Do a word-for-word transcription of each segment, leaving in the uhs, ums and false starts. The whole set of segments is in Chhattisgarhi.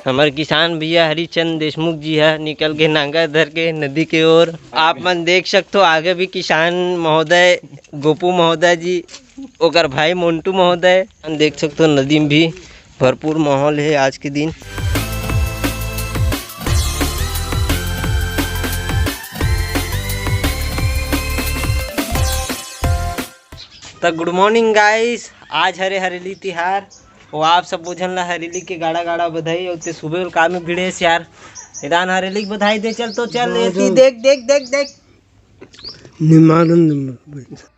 हमर किसान भैया हरिचंद देशमुख जी ह निकल के नांगर धर के नदी के ओर। आप मन देख सकथो, आगे भी किसान महोदय, गोपू महोदय जी, ओकर भाई मोंटू महोदय। हम देख सकथो, नदी में भी भरपूर माहौल है आज के दिन। त गुड मॉर्निंग गाइस, आज हरे हरेली तिहार। वो आप सब बोझन ला हरेली के गाड़ा गाड़ा बधाई। और ते सुबह का में भिड़े यार, इदान हरेली के बधाई दे। चल तो चल, एती देख, देख, देख, देख। निमानंद।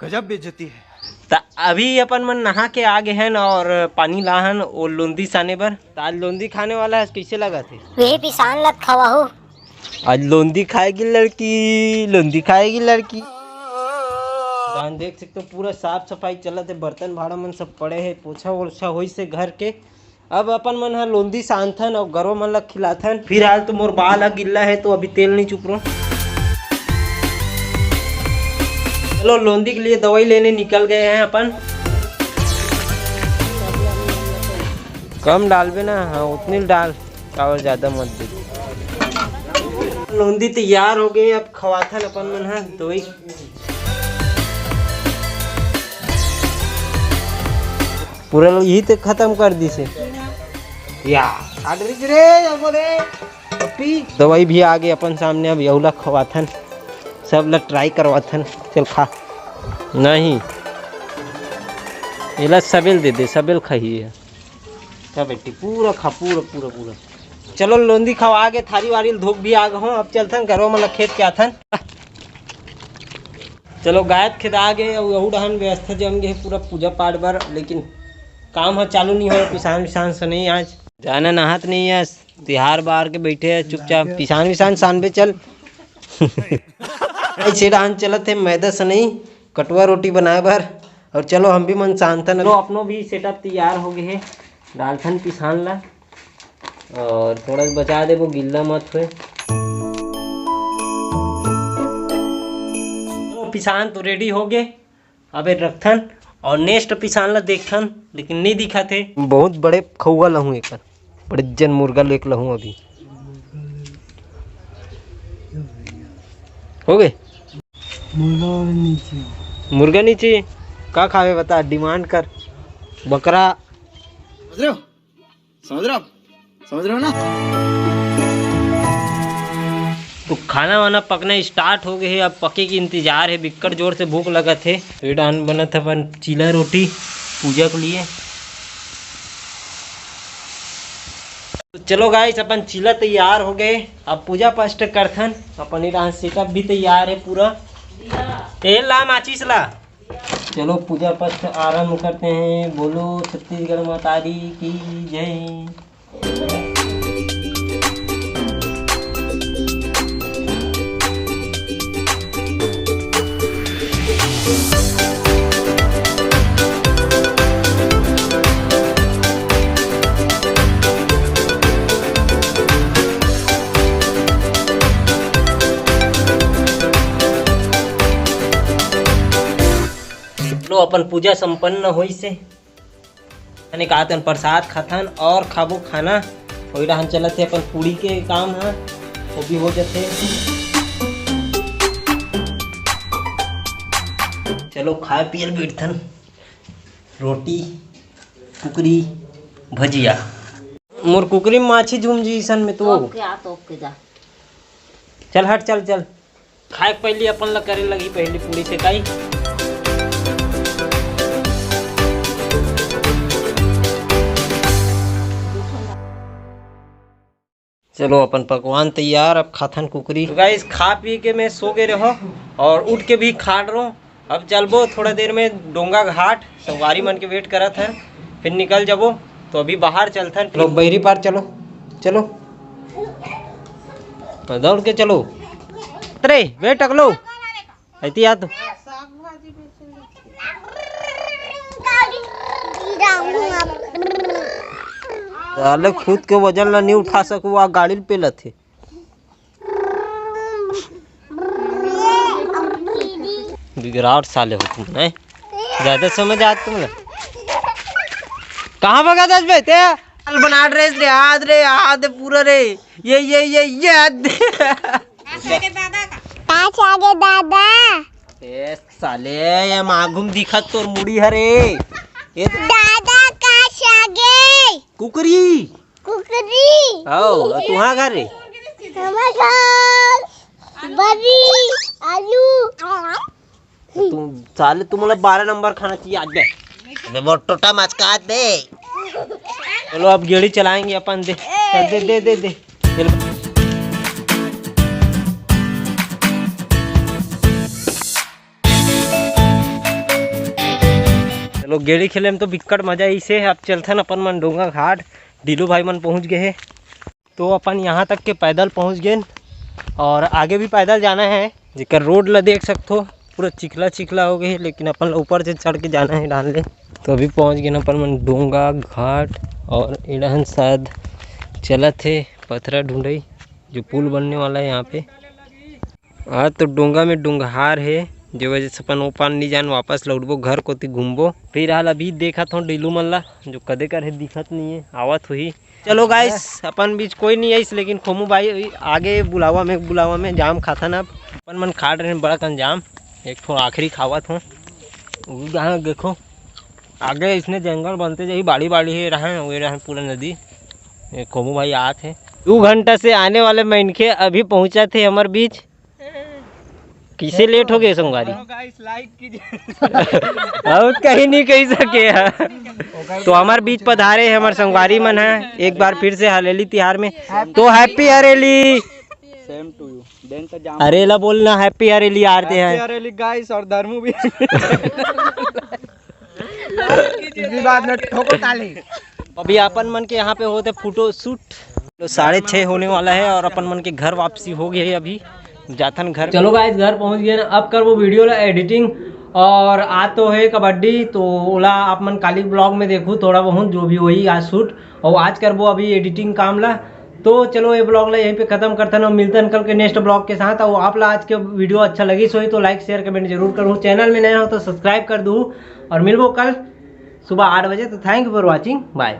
गजब बेइज्जती है। त अभी अपन मन नहा के आ गे हन और पानी लाहन वो लोंदी साने बर। त आज लोंदी खाने वाला है, कैसे लगा थे? वे पिसान लत खवाहू। आज लोंदी खाएगी लड़की, लोंदी खाएगी लड़की। दान देख सकते हो, पूरा साफ सफाई चलत है, बर्तन भाड़ा मन सब पड़े है, पोछा ओछा होइस है घर के। अब अपन मन ह लोंदी सानथन और गरवा मन ला खिलाथन। फिलहाल तो मोर बाल ह गिल्ला है, तो अभी तेल नहीं चुपरो। चलो, लोंदी के लिए दवाई लेने निकल गए हैं अपन। कम डालबे ना, हाँ, उतनी डाल। काबर ज्यादा मत दे। लोंदी तैयार हो गए, अब खवाथन अपन मन ह दवाई। पूरा लोग यही तो खत्म कर दी से। या, आठ बज रे, अब रे, पप्पी। दवाई भी आ गई अपन सामने, अब यहूला खवाथन, सब ला ट्राई करवाथन। चल खा। नहीं, एला सबेल दे दे, सबेल खाही है। क्या बेटी, पूरा खा, पूरा, पूरा, पूरा। चलो, लोंदी खवा के थारी वारी धोक भी आ गए हो। अब चलथन घरों, मतलब खेत के आथन। चलो, गायत खेत आ गए, अउ अहू डहन व्यवस्था जम गए पूरा पूजा पाठ बर, लेकिन काम ह चालू नहीं हो, पिसान विसान से नहीं आज। जाना नहात नहीं है, तिहार बार के बैठे है चुपचाप, पिसान विसान सानबे चल। ऐसे डहन चलत है मैदा से नहीं, कटुआ रोटी बनाए बर। और चलो, हम भी मन शांतन। चलो, अपनो भी सेटअप तैयार हो गए है, डालथन पिसान ला और थोड़ा बचा देबो, गिल्ला मत होए। तो पिसान तो रेडी हो गए, अबे रखथन और नेक्स्ट पिसान ला देखथन, लेकिन नहीं दिखा थे। बहुत बड़े खौआ लहूँ एकर, बड़े जन मुर्गा लेके लहूँ अभी। हो गए। मुर्गा और नहीं चाहिए। मुर्गा नहीं चाहिए? का खावे बता, डिमांड कर। बकरा। समझ रहे हो? समझ रहे हो आप? समझ रहे हो ना? तो खाना वाना पकना स्टार्ट हो गए है, अब पके के इंतजार है, बिक्कट जोर से भूख लगत है। तो ये डान बनत है अपन चीला रोटी पूजा के लिए। तो चलो गाइस, अपन चीला तैयार हो गए, अब पूजा पाठ करथन। अपन ये डान सेटअप भी तैयार है पूरा। तेल ला, माचिस ला। चलो पूजा पाठ आरंभ करते हैं। बोलो छत्तीसगढ़ माता दी की जय। लो, अपन पूजा संपन्न होइसे। यानी का तन प्रसाद खाथन और खाबो खाना। वही रहन चलत हे अपन पूड़ी के काम ह, वो भी हो जथे। चलो खाए पियल बैठथन। रोटी, कुकरी, भजिया। मोर कुकरी में माछी झूम जी इसन में तो। ओके, आ तो ओके जा। चल हट, चल, चल। खाए के पहली अपन ला करे लगी पहली पूड़ी सेकाई। चलो अपन पकवान तैयार, अब खाथन कुकरी। तो गाइस, खा पी के मैं सो गए रहो और उठ के भी खाट रहो। अब चलबो थोड़ा देर में डोंगा घाट, संगवारी मन के वेट करत है, फिर निकल जाबो। तो अभी बाहर चलथन। लो बैरी पार चलो, चलो। दौड़ के चलो। अरे, वे टकलो। ऐती आ तो। साले खुद के वजन ला नहीं उठा सकू, आ गाड़ी ल पेलत हे। बिगड़ाट साले हो तुम, हैं? ज्यादा समझ आत तुम ना। कहाँ भगा दस बे ते? चल बना ड्रेस रे, हाथ रे, हाथ पूरा रे। ये, ये, ये, ये। का चागे दादा? ए साले, ये माघुम दिखत तोर मुड़ी हरे। ये तो दादा का चागे? कुकरी। कुकरी। आओ, तुहा घर रे? हमर घर बरी आलू। तुम साले, तुम लोग बारह नंबर खाना चाहिए आज बे। अबे वो टोटा मचकात बे। चलो अब गेड़ी चलाएंगे अपन। दे, चल, दे, दे, दे, दे। चल। चलो, गेड़ी खेले में तो बिक्कट मजा इसे। अब चलथन अपन मन डोंगा घाट। डीलू भाई मन पहुंच गए हैं। तो अपन यहाँ तक के पैदल पहुँच गेन और आगे भी पैदल जाना है। जेकर रोड ला देख सकथो, पूरा चिखला चिखला हो गए हे, लेकिन अपन ला ऊपर से चढ़ के जाना है डाल ले। तो अभी पहुँच गेन अपन मन डोंगा घाट और एड़हन शायद चलत हे पथरा ढूंढई, जो पुल बनने वाला है यहाँ पे। आज तो डोंगा में डोंगहार हे, जे वजह से अपन ओ पार नहीं जान, वापस लौटबो घर कोती घूमबो। फिलहाल अभी देखत हो डीलू मन ला, जो कदे कर हे दिखत नहीं है, आवत हुई। चलो गाइस, अपन बीच कोई नहीं आइस, लेकिन खोमू भाई आगे बुलावा में, बुलावा में जाम खाथन। अब अपन मन खाट रहे बड़ा कन जाम, एक ठो आखिरी खावत हो। उ जहाँ देखो आगे इसने जंगल बनते जाही, बाड़ी बाड़ी हे रहन, वे रहन पूरा नदी। ये खोमू भाई आत हे, दो घंटा से आने वाले मनखे अभी पहुँचा थे हमर बीच। किसे लेट हो गए संगवारी? गाइस, लाइक कीजिए। और कहीं नहीं कह सके है। तो हमार बीच पधारे हैं हमार संगवारी मन है, एक बार फिर से हरेली तिहार में। तो happy Hareli. Same to you. Then तो जाम। अरे ला बोलना, हैप्पी हरेली आरते हैं। हरेली गाइस और धर्मू भी। इसी बात में ठोको ताली। अभी अपन मन के यहाँ पे होते फोटो शूट। तो साढ़े छः होने वाला है और अपन मन के घर वापसी हो गई है। अभी जाथन घर। चलो गाइस, घर पहुँच गए ना। अब करबो वीडियो ला एडिटिंग। और आज तो है कबड्डी, तो ओला आप मन काली ब्लॉग में देखू थोड़ा बहुत जो भी होही आज शूट। और आज करबो अभी एडिटिंग काम ला। तो चलो ये ब्लॉग ला यहीं पे खत्म करथन और मिलथन कल के नेक्स्ट ब्लॉग के साथ। और आप ला आज के वीडियो अच्छा लगिस होही तो लाइक शेयर कमेंट जरूर करूँ, चैनल में नया हो तो सब्सक्राइब कर दू और मिलबो कल सुबह आठ बजे। तो thank you for watching, bye।